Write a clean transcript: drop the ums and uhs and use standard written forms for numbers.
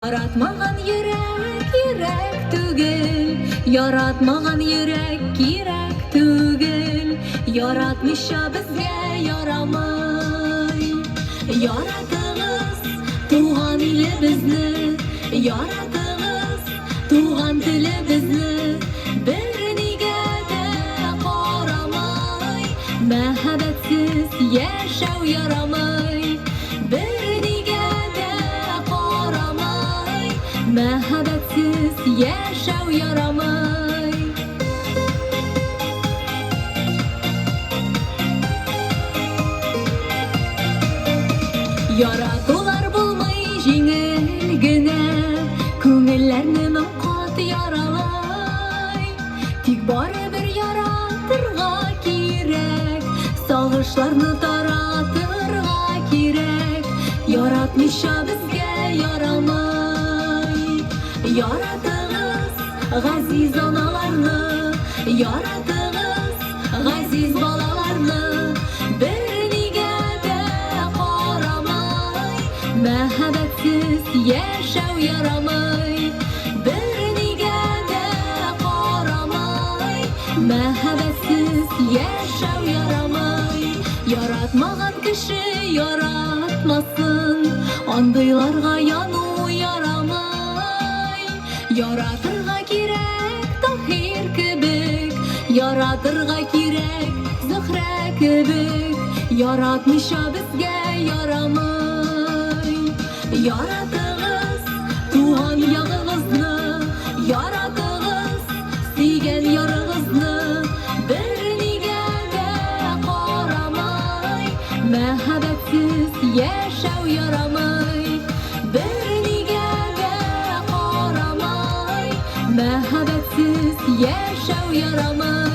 Яратмаган йөрәк йөрәк түгел, Яратмаган йөрәк кирәк түгел, Яратмыйча безгә ярамый. Яратыгыз туган илебезне, Яратыгыз туган телебезне, Бернигә дә карамый, Мәхәббәтсез яшәү ярамый. Бернигә дә карамый, Мәхәббәтсез яшәү ярамый. Яратулар булмый җиңел генә, Күңелләрне мең кат яралый. Тик барыбер яратырга кирәк, Сагышларны таратырга кирәк. Яратмыйча безгә ярамый. Яратыгыз газиз аналарны, Яратыгыз газиз балаларны. Бернигә дә карамый, Мәхәббәтсез яшәү ярамый. Бернигә дә карамый, Мәхәббәтсез яшәү ярамый. Яратмаган кеше яратмасын, Андыйларга яну ярамый. Яратырга кирәк Таһир кебек, Яратырга кирәк Зөһрә кебек. Яратмыйча безгә ярамый. Яратыгыз туган ягыгызны, Яратыгыз сөйгән ярыгызны. Бернигә дә карамый, Мәхәббәтсез яшәү ярамый. Бернигә дә карамый, Мәхәббәтсез яшәү ярамый.